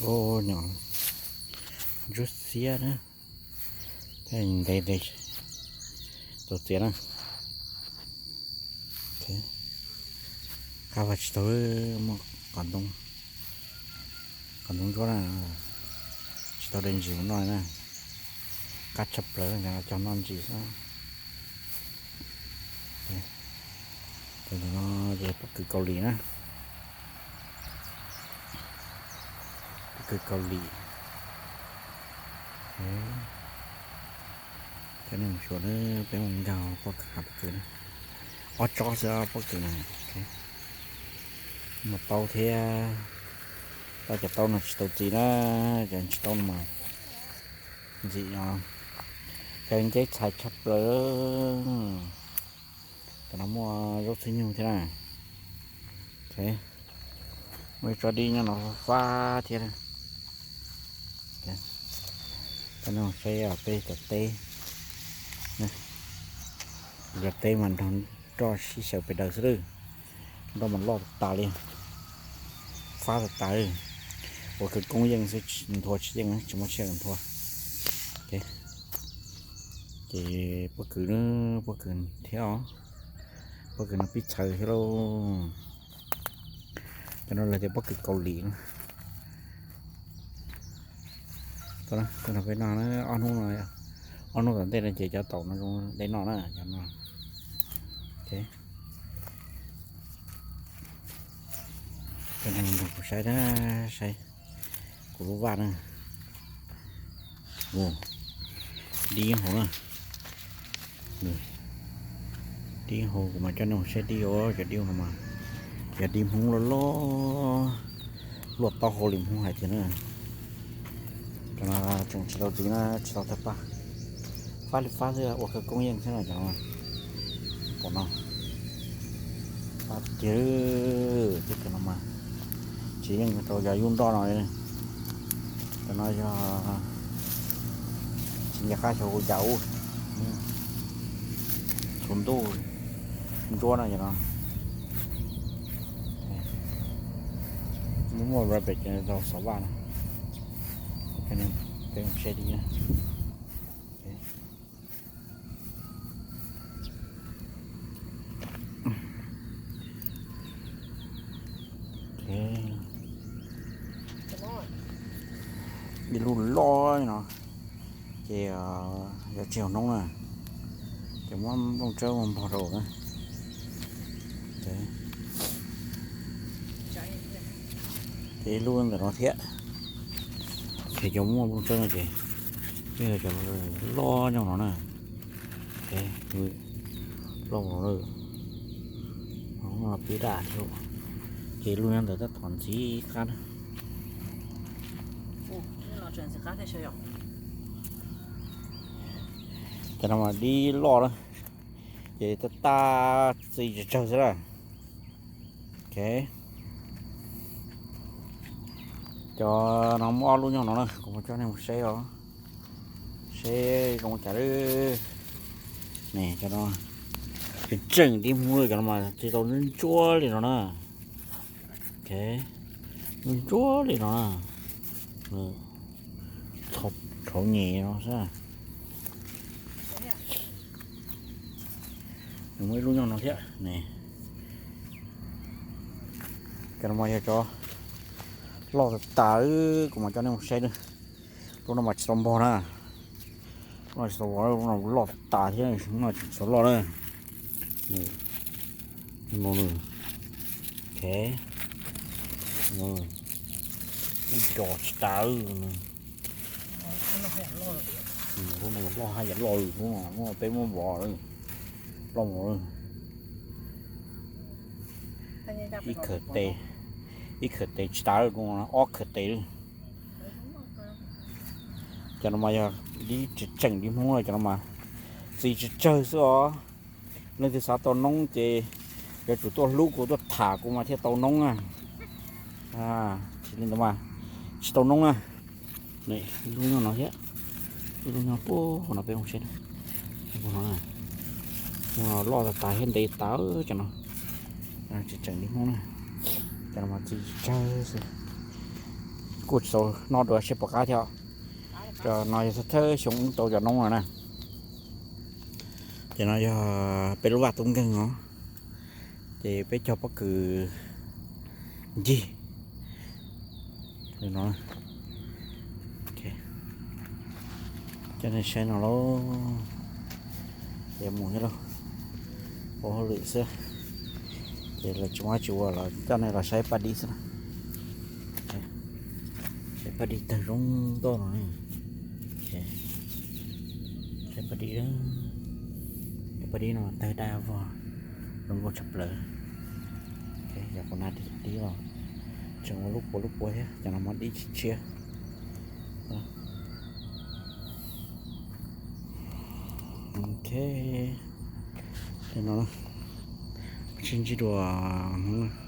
Ua nyom ntsuab xiab na, thiab ntev ntev tau txiav na. Qab vaj tsis tau, muaj qos ntoo ntsuab na, tsis tau de ntsis mus noj na. Qab tshaj plaws cov no cog noj ntsis xwb. Tus no ces pob kws Kaus Lim na, pob kws Kaus Lim. Cov nej mus xyuas na, peb mus nkag pob kws, pob kws na, ob tsob xwb pob kws na. Muaj taub thiab, tab cov taub no tsis tau txiv na, cov tsis taub no mas ntxim os. Cov nceb txhais tshaj plaws. Cov no muaj zaub txhwb nyug thiab na. Muaj ib tsob dib nyob no fab thiab. Cov no saib peb cov teb, cov teb mas nrog nroj sib xyaw pes daws xwb lawm. Nroj mas loj tas tas li, fab tas tas li. Ua khawv koob yeej xwb, nthua tsis yeej, tsis muaj tsiaj nthua. Ces pob kws, pob kws thiab os, pob kws no pib txhawv thiab lauj. Cov no lawv tias pob kws Kaus Lim na. Peb noj ob hnub no, ob hnub tom ntej no ces cov taum no zoo deb noj na cov no. Cov no kuv saib, saib kuv lub vaj na. Dib hauv na. Dib hauv kuv mam coj nej mus saib dib os, cov dib hauv mas yog dib Hmoob loj loj, luaj taub hau li Hmoob hais tiag na. Cov no tseem tsis tau txiv na, tsis tau tawg paj, fab li fab xwb, ua khawv koob yeej xwb na cov no. Pom no, fab tiag, teb chaws no mas tsis yeej rau cov yub nroj no li. Cov no yog tsis nco qab xyov ua cas ub, txhua ntuj ntsuab no cov no. Muaj muaj rabbit rau xov vaj no. Peb mus saib dib na. Ib lub loj no ces yog tsis haum hnub na, ces muab nplooj tsawb ua npog rau na. Ces ib lub ntawm no thiab, ces cov muaj nplooj tsawb no ces yog cov loj nyob no na. Loj mus lawm, pib daj thiab. Ces lub nyob ntawd tab tom ntxiv qab na. Cov no mas dib loj na, ces tab tab txi tsawg tsawg xwb na. Cov no muaj ob lub nyob no na, kuv mam coj nej mus saib os, seb zoo cas lawm. Ne, cov no tseem tseem dib Hmoob lawm, cov no mas txi tau ntsuab li no na. Ntsuab li no na. Tshauv nyem no xwb. Nws muaj ib lub nyob no thiab ne. Cov no mas yog cov loj tas tas, kuv mam coj nej mus saib na. Lub no mas tsis tau npog na. Lub no tsis tau npog, lub no loj tas tas thiab, lub no tsis tau loj na. Ib co tsis tas. Lub no loj haj yam loj, lub no peb muab vov loj mus. Ib khawm tes, ib khawm tes tsis tas, ob khawm tes lawm. Cov no mas yog dib tseem tseem dib Hmoob, cov no mas txi tsawg tsawg xwb os. Leej twg xav tau noob ces yuav tsum tuaj hlub kuv tuaj tham kuv mas thiaj tau noob na. Tsis li ntawd mas tsis tau noob na. Ib lub nyob no thiab, ib lub nyob puag no peb mus saib. Loj tas tas thiab ntev tas cov no. Tseem tseem dib Hmoob na. Cov no mas txi tsawg xwb. Kuj txaus noj dua seb puas qab thiab. Cov no yog thawj xyoo wb tau cov noob no na. Ces no yog peb lub vaj tub nkeeg os. Ces peb cog pob kws ncig li no. Coj nej saib no lauj. Ces mus thiab lauj, ua hauj lwm xwb. Ces lawv tsis muaj dab tsi ua los coj nej los saib paj dib xwb na. Saib paj dib tawg zoo nkauj no. Saib paj dib, paj dib no tawg dab vog, zoo nkauj tshaj plaws. Yog kuv na dib los tseem ua lub puas lub puas thiab, cov no muab dib tshiab. Ok, no sib ntsib dua Hmoob.